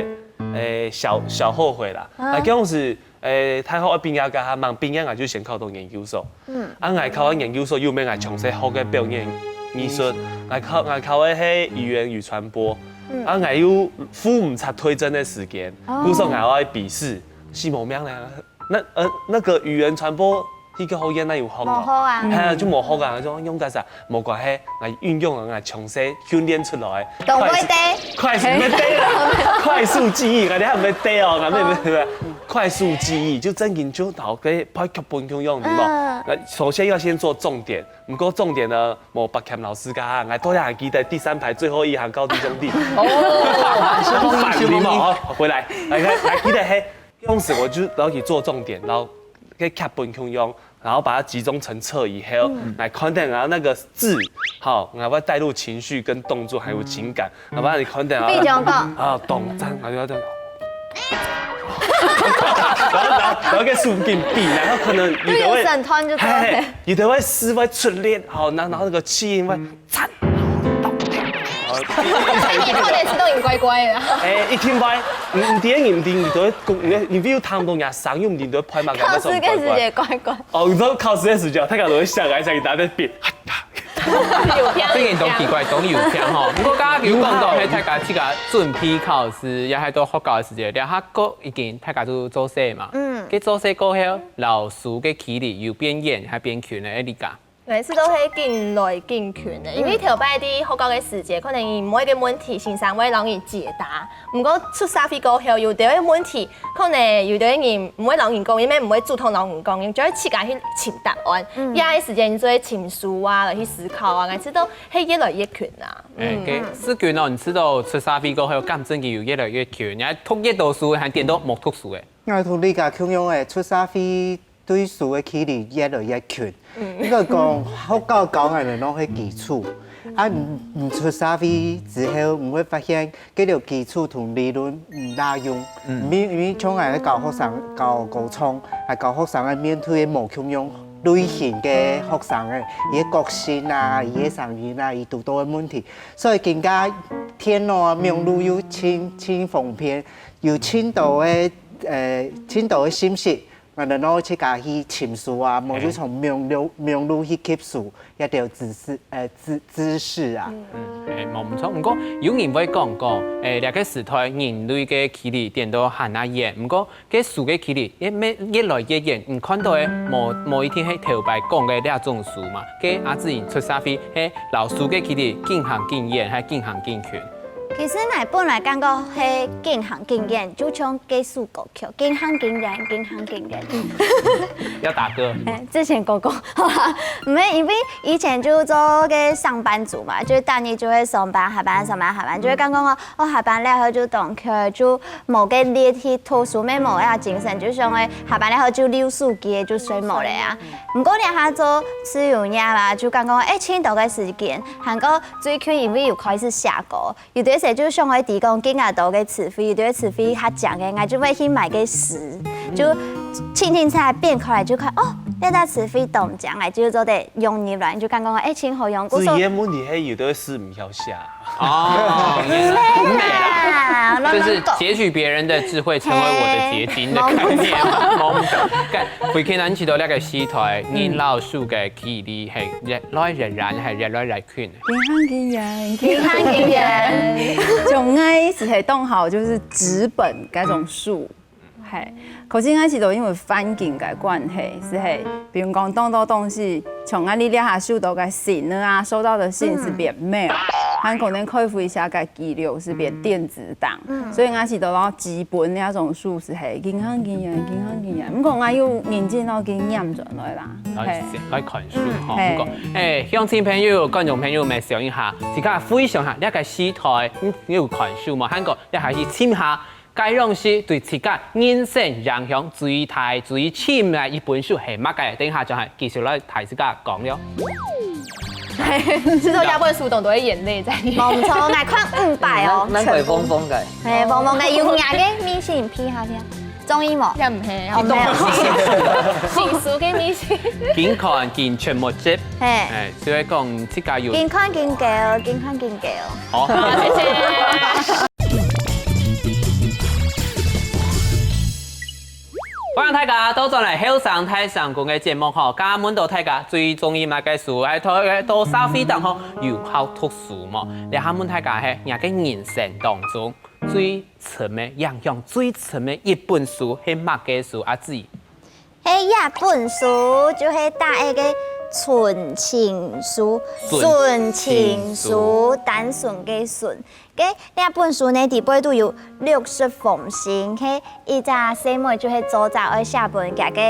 誒，小小後悔啦。啊，該樣子，誒，大學一畢業該下，吂畢業𠊎就先考到研究所。嗯，啊，𠊎考个研究所又毋係𠊎從細學个表演藝術，𠊎考𠊎考个係語言與傳播。啊，𠊎又赴毋掣推甄个時間，故所𠊎愛筆試，死無命了。 那呃那個語言傳播戲劇學院那有學無好啊。係啊，就無學啊，就用該啥，無關係，𠊎運用啊，𠊎從細訓練出來，當會得快速快速記憶，𠊎等還毋會得哦，𠊎等快速記憶就正經就同該背劇本共樣，對無？那首先要先做重點，毋過重點呢，無白牽老師个，𠊎到現在還記得第三排最後一行高低兄弟。哦，兄弟嘛，好，回來，來看，來記得嘿。 當時我就要去做重點，然後跟劇本共樣，然後把它集中成冊以後，來看等，然後那個字，好，然後要帶入情緒跟動作還有情感，然後把你看等啊，比如講啊，懂，這樣，然後就要這樣。然後然後然後跟書緊比，然後可能有的會，有點審團就對了嘿嘿，有的會詩會出力，好，然後然後那個氣音會讚，你可能是都已經乖乖的。哎，一聽歪，你你第一你你都會講，你你比如聽到人聲音，你都會拍嘛，考試个時節乖乖。哦，你知道考試个時節，大家都會想來想去，大家在比。有聽這個都奇怪，都有聽吼。不過剛剛有講到，係大家自家準備考試，也係到學校个時節，這下過已經大家都做事嘛。嗯，該做事過後，老師个距離有變遠還變近个，你講？每次都係緊來緊近个，因為頭擺在學校个時節，可能每一個問題先生會摎你解答。毋過出社會過後，有兜个問題，可能有兜人毋會摎你講，因為毋會主動摎你講，你就會自家去尋答案。嗯，這個時間你就會尋書啊，來去思考啊，𠊎知道係越來越近啊。哎，該世鈞哦，你知道出社會過後，感情有越來越近，你還讀越多書，還顛倒無讀書哎。 𠊎同你个共樣誒，出社會對書个距離越來越近。應該講，學校教𠊎等攏係基礎，啊，你你出社會之後，你會發現，該條基礎同理論毋罅用。因為因為像𠊎教學生，教高中，𠊎教學生愛面對無共樣類型个學生誒，佢个個性啊，佢个聲音啊，佢堵到个問題，所以今个電腦啊，網路又盡盡方便，有盡多个誒，盡多个信息。，I don't know，自家去尋書啊，無就從網路網路去吸收一條知識，呃，知知識啊。嗯，欸，無毋著。毋過有人會講講，欸，這个時代人類个距離顛倒還較遠，毋過該書个距離也越越來越遠。你看到个無無一定係頭擺講个這種書嘛。該阿志瑩出社會，係摎書个距離緊行緊遠，還緊行緊近？ 其實𠊎本來感覺係緊行緊遠，就像該首歌曲，緊行緊遠，緊行緊遠。要打歌。欸，之前哥哥，毋係，因為以前就做个上班族嘛，就是大家就會上班、下班、上班、下班，就會感覺講，哦，下班了後就當𤸁，就無个力去讀書，也無个精神，就想講下班了後就溜手機，就睡目了啊。毋過這下做自由業啦，就感覺欸，盡多个時間，還過最近因為有開始寫歌， 有兜時就想愛提供更加多个詞彙，有兜詞彙較靚个，𠊎就會去買个詩，就輕輕在那翻開來就看，哦，這隻詞彙當靚，𠊎就做得用入來，就感覺講，欸，盡好用。故所子怡个問題係有兜詩毋曉寫。哦，毋係啦，就是亂亂講。截取別人的智慧，成為我的結晶的概念。無毋著。該回去咱知道這个時代，人摎書个距離係越來越遠，還越來越近。 緊行緊遠，緊行緊遠。像𠊎就係當好就是紙本該種書，係，可是𠊎係都因為環境个關係，係，比如講當多東西，像𠊎這下收到个信啊，收到的信係變mail，還可能開會一下个記錄係變電子檔，所以𠊎係都摎紙本該種書係係緊行緊遠，緊行緊遠。毋過𠊎有認真摎佢唸轉來啦，來係。來看書吼，嘿。毋過，欸，鄉親朋友、觀眾朋友，也想一下，自家回想下，這个時代，你有看書無？還過，你還去尋下，該樣書對自家人生影響最大、最深个一本書係麼个？等一下就還繼續來大自家講了。係做這本書當多个眼淚在裡面。無毋著，𠊎看五擺哦。難怪黃黃个。係，黃黃个有若个明信片下片，中意無？也毋係，哦，沒有。新書个明信。緊看緊全目汁，係，欸，所以講自家有緊看緊久，緊看緊久。好，謝謝。歡迎大家倒轉來後生大聲公个節目吼，今日問到大家最中意麼个書，還到到社會當中有好讀書無？這下問大家係，你个人生當中最深个影響最深个一本書係麼个書？阿志。係一本書，就係大家个純情書，純純情書，單純个純。該這本書呢，底背都有六十封信，係一隻細妹就係作者愛寫分佢个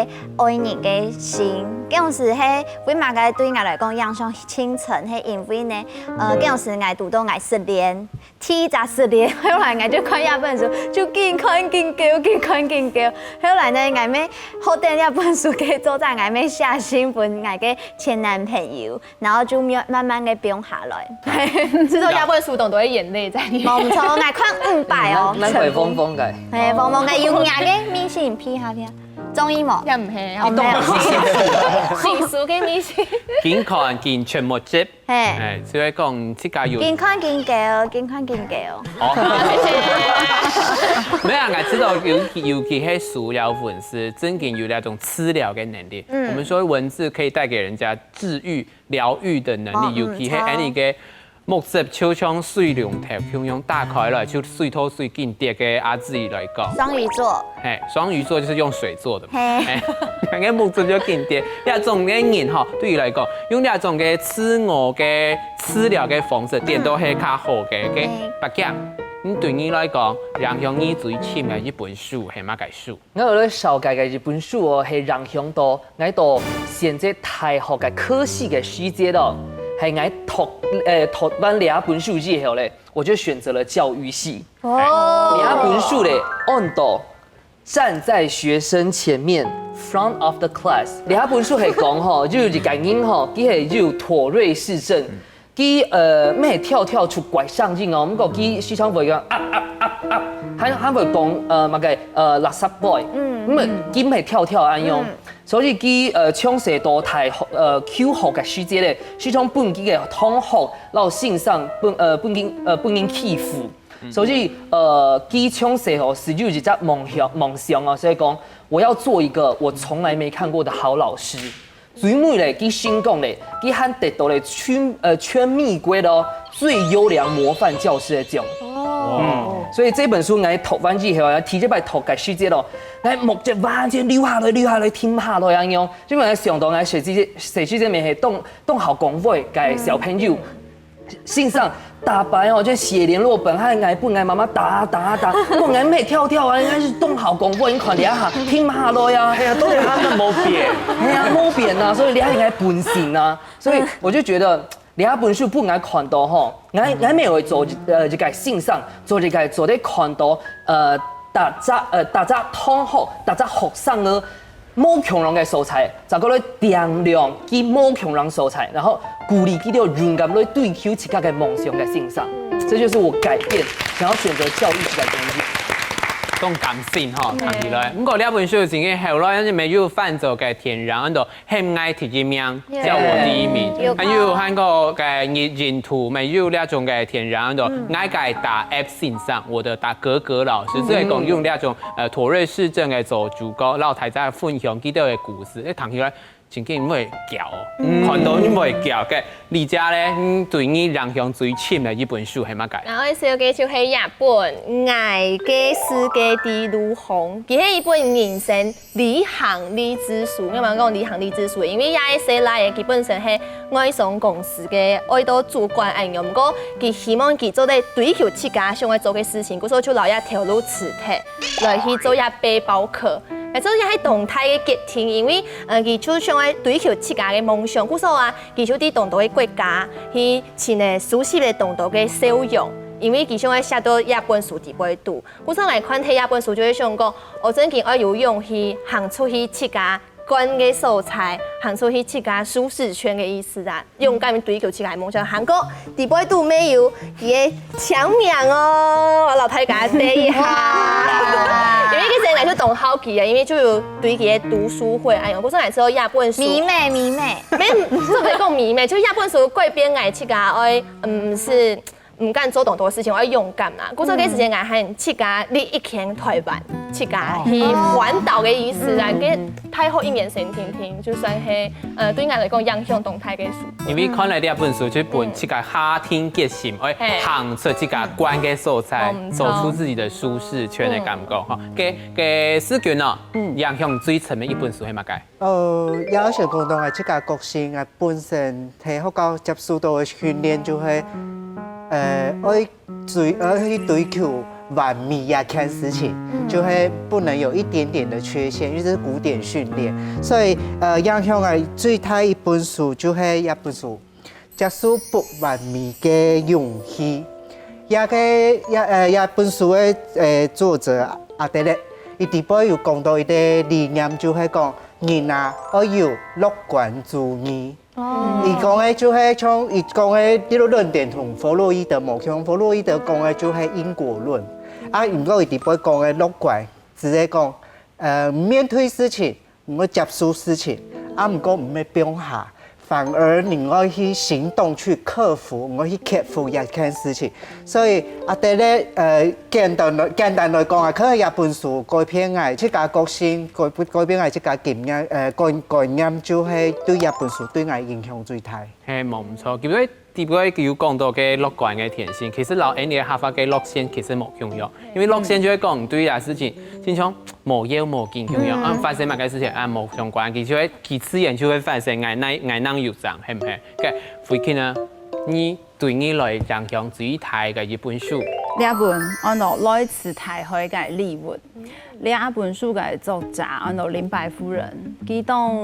愛人个信。該時係為麼个對𠊎來講影響盡深，係因為呢，呃，該時𠊎堵到𠊎失戀。 第一隻失戀，後來𠊎就看這本書，就緊看緊久，緊看緊久。後來呢，𠊎乜學等這本書个作者，𠊎乜寫信分𠊎个前男朋友，然後就慢慢慢个放下來。係做這本書當多个眼淚在裡面。無毋著，𠊎看五擺哦。難怪黃黃个。係，黃黃个有若个明信片下片，中意無？也毋係，哦，沒有。新書个明信。緊看緊全目汁，係，欸，所以講自家有緊看緊久，緊看緊久。好，沒有啊，𠊎知道尤其尤其係書了文字，真正有那種治療的能力。我們說文字可以帶給人家治癒、療癒的能力，哦，尤其係嗯，恁呢个目汁就像水龍頭共樣打開來，就水頭水緊滴个阿志來講。雙魚座，嘿，雙魚座就是用水做的嘛。嘿嘿，那个目汁就緊滴。這種个人吼，對於來講，用這種个自我个治療个方式，顛倒係較好个。个嘿白講，你對你來講，影響你最深个一本書係麼个書？𠊎來紹介个一本書哦，係影響到𠊎到選擇大學个科系个時節咯，係𠊎讀呃讀完這本書以後咧，我就選擇了教育系。哦，這本書咧，安到站在學生前面，front of the class。這本書係講吼，就有一個人吼，佢係有妥瑞氏症。 佢呃，毋係跳跳出怪聲音哦，毋過佢時常會講啊啊啊啊，還還會講呃麼个呃垃圾boy，嗯，毋係佢毋係跳跳恁樣，所以佢呃從細到大學呃求學个時節咧，時常分佢个同學摎先生分呃分佢呃分人欺負。所以呃，佢從細吼，係有一隻夢想，夢想哦，所以講我要做一個我從來沒看過的好老師。最尾咧，佢成功咧，佢還得到咧全呃全美國咯最優良模範教師的獎。哦，所以這本書𠊎讀完以後啊，第一擺讀个時節咯，𠊎目汁完全流下來，流下來，停毋下來恁樣。因為𠊎想到𠊎細時節，細時節乜係當當好講話个小朋友，先生，逐擺哦，就寫聯絡本，還𠊎分𠊎媽媽打打打，講𠊎毋係跳跳啊，應該係當好講話，你看這下停毋下來啊。哎呀，都係佢个毛病。哎呀，毛病啊，所以這下應該本性啊，所以我就覺得這本書分𠊎看到吼，𠊎𠊎乜會做呃一個先生，做一個做得看到呃大家呃大家同學，大家學生个無共樣个素材，再過來點亮佢無共樣素材，然後鼓勵佢兜勇敢來追求自家个夢想个先生。這就是我改變，想要選擇教育這個東西。當感性吼，看起來。不過這本書真个後來乜有翻做个電影，安到《喊𠊎第一名》，叫我第一名，還有還過个印印度，乜有這種个電影，安到《𠊎个大F先生》，我的大哥哥老師，所以講用這種呃妥瑞氏症个做主角，然後大家分享佢兜个故事，誒，聽起來。 真經會噭哦，看到你會噭个。李佳咧，你對你影響最深个一本書係麼个？然後一首歌就係這本《𠊎个世界在路項》，佢係一本人生旅行勵志書。為麼个講旅行勵志書？因為這个細倈仔佢本身係外商公司个，愛到主管恁樣，毋過佢希望佢做得追求自家想愛做个事情，故所就摎這頭路辭忒，來去做這背包客。 這係當大个決定，因為呃，佢就想愛追求自家个夢想，故所啊，佢就去當多个國家去尋个熟悉个當多个笑容，因為佢想愛寫到這本書底背肚。故所來看忒這本書，就會想講，哦，真經愛有勇氣行出去自家慣个所在，行出去自家舒適圈个意思啊。 勇敢追求自家个夢想。還過底背肚乜有佢个簽名哦，摎大家睇一下。因為其實𠊎就當好奇啊，因為就有對佢个讀書會，哎喲，故所𠊎知這本書，迷妹迷妹，無，做得講迷妹，就這本書改變𠊎自家愛，嗯，係毋敢做當多事情，愛勇敢嘛。故所該時間𠊎還自家去一圈台灣，自家去環島个意思啊，該大學一年生定定，就算係呃對𠊎來講影響當大个書。 因為看了這本書，就分自家下定決心，愛行出自家慣个所在，走出自己的舒適圈的感覺哈。該該思君哦，影響最深个一本書係麼个？呃，也想講到啊，自家個性啊，本身在學校接受到个訓練就係，呃，愛追愛去追求完美這件事情，就係不能有一點點的缺陷，因為這是古典訓練。所以呃，影響𠊎最大一本書就係這本書，接受不完美个勇氣。這个這呃這本書个呃作者阿德勒，佢底背有講到一個理念，就係講人啊，愛有樂觀主義。 佢講个就係像佢講个這個論點同弗洛伊德無共，弗洛伊德講个就係因果論，啊毋過佢底背講个樂觀，只係講呃面對事情，毋愛接受事情，啊毋過毋愛放下，反而你愛去行動去克服，你愛去克服這件事情。所以阿德勒呃簡單來簡單來講啊，可能這本書改變𠊎，自家個性改改變𠊎，自家經驗呃觀觀念就係對這本書對𠊎影響最大。 係，無毋著。其實底背佢有講到个樂觀个天性，其實摎𠊎俚客話个樂線其實無共樣，因為樂線就係講對這事情，親像無要無緊共樣，啊發生麼个事情啊無相關，佢就會佢自然就會發生，𠊎哪𠊎哪有正，係毋係？該慧君啊，你對你來影響最大个一本書，這本安到來自大海个禮物。 這本書个作者安到林白夫人，佢當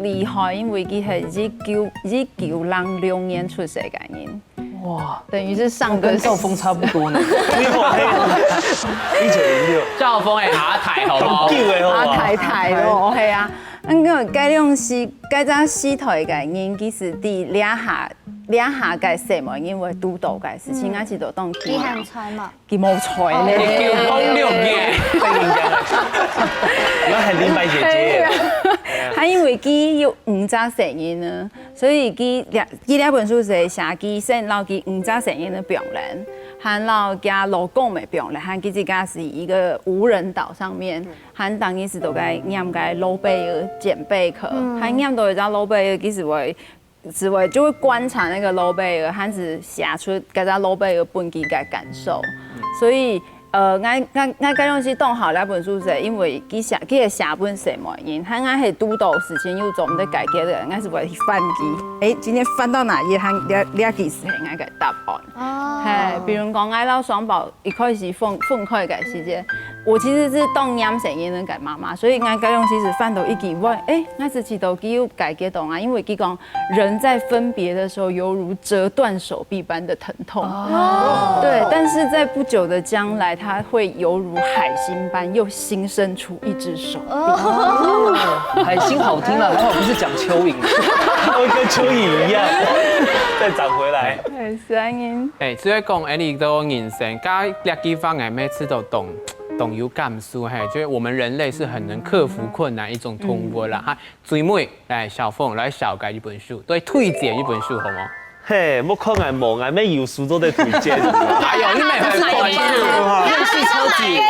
厲害，因為佢係一九一九零六年出世个人。哇，等於是上個跟趙峰差不多呢。一九零六，趙峰个阿太好不好？很久哎，好阿吧？太太咯，係啊。嗯，該兩時該隻時代个人，其實在這下這下个細妹人會堵到个事情，嗯。𠊎試著當奇妙。佢還在無？佢無在哦，咧。你叫紅綠嘅。我係林白姐姐。還因為佢有五隻細人呢，所以佢這佢這本書係寫佢先摎佢五隻細人个病人，還摎佢老公个病人，還佢自家係一個無人島上面，還當時都在念个諾貝爾簡貝殼，還念到一隻諾貝爾，其實會 是會就會觀察那個諾貝爾，還是寫出該隻諾貝爾本身个感受。所以，呃，𠊎𠊎𠊎該樣是當好那本書是，因為佢寫佢係寫分細妹人，還𠊎係堵到事情又做毋得解決个，𠊎是會去翻佢。誒，今天翻到哪頁，佢這這句是係𠊎个答案。哦，嘿，比如講，𠊎摎雙寶一開始分分開个時間，我其實是當念細人个媽媽，所以𠊎該樣其實翻到一句，我誒，𠊎是知道佢有解決到啊，因為佢講 人在分別的时候，犹如折断手臂般的疼痛。哦，对，但是在不久的将来，它会犹如海星般又新生出一只手臂。海星好听了，还好不是讲蚯蚓。我跟蚯蚓一样，再长回来。对，声音。哎，所以讲，哎，你个人生，甲这句话，哎，每次都懂懂有感受，嘿，就是我们人类是很能克服困难一种动物啦，哈。 最尾，来，小凤来紹介一本书，对，推荐一本书，好無？嘿，莫看𠊎無，𠊎乜有書做得推荐。哎呦，你乜很看書。要去超级，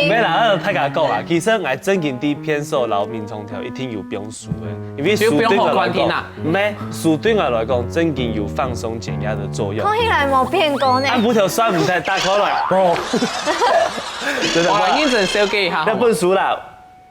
没啦，大家讲啊，其实𠊎正经第一篇所老民众头一定有放书的，因为书对我来讲，就不用好看听啊没书对我来讲，正经有放松减压的作用。看起来无变过呢。啊，木头算唔太大可能，bro，真的吗？我来认真小解一下。那本书啦，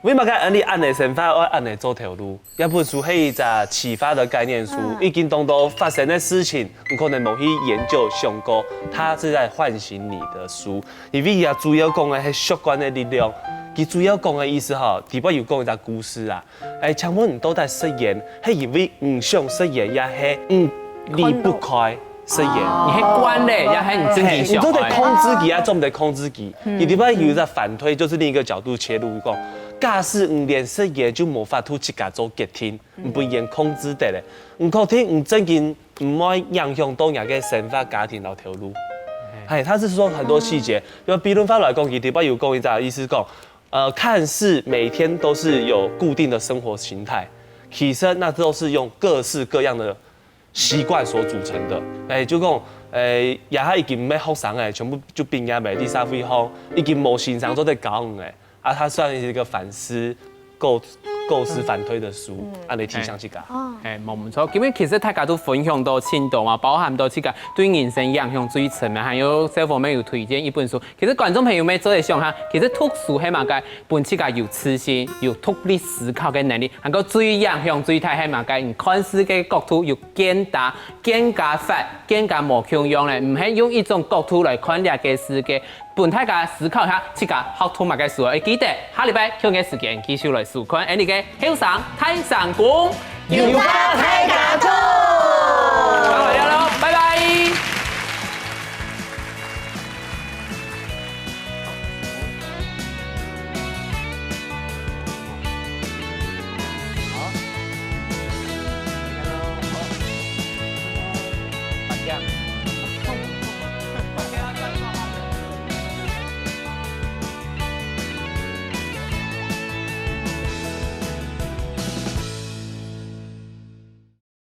为么个安利安尼生活，我安尼做头路？ 這本書係一隻啟發的概念書，已經當多發生的事情，你可能無去研究想過，它是在喚醒你的書。因為佢主要講的係習慣的力量，佢主要講的意思吼，底背有講一隻故事啊。哎，請問你到底食煙，係因為你想食煙，也係你離不開食煙？你係慣咧，也係你正經想你做得控制佢，也做毋得控制佢。佢底背有一隻反推，就是另一個角度切入講，假使你連食煙就無法度自家做決定， 毋分人控制得咧。毋確定你正經毋會影響到人个生活、家庭摎頭路。哎，他是說很多細節，就比如話來講，佢底背有講一隻意思講，呃，看似每天都是有固定的生活形態，其實那都是用各式各樣的習慣所組成的。哎，就講，哎，也他已經毋係學生哎，全部就畢業哎，在社會上已經無先生做得教你哎。 啊，它算是一個反思、構構思反推的書，啊，來提醒自家。哎，無毋著，因為其實大家都分享到盡多嘛，包含到自家對人生影響最深个，還有這方面有推薦一本書。其實觀眾朋友們做得想下，其實讀書係麼个，分自家有自信、有獨立思考个能力，還過最影響最大係麼个，你看世界角度有更大、更加闊、更加無共樣咧，毋係用一種角度來看這個世界。 分大家思考一下，自家學讀麼个書，愛記得下禮拜共个時間繼續來收看𠊎俚个後生大聲公。有話大家講。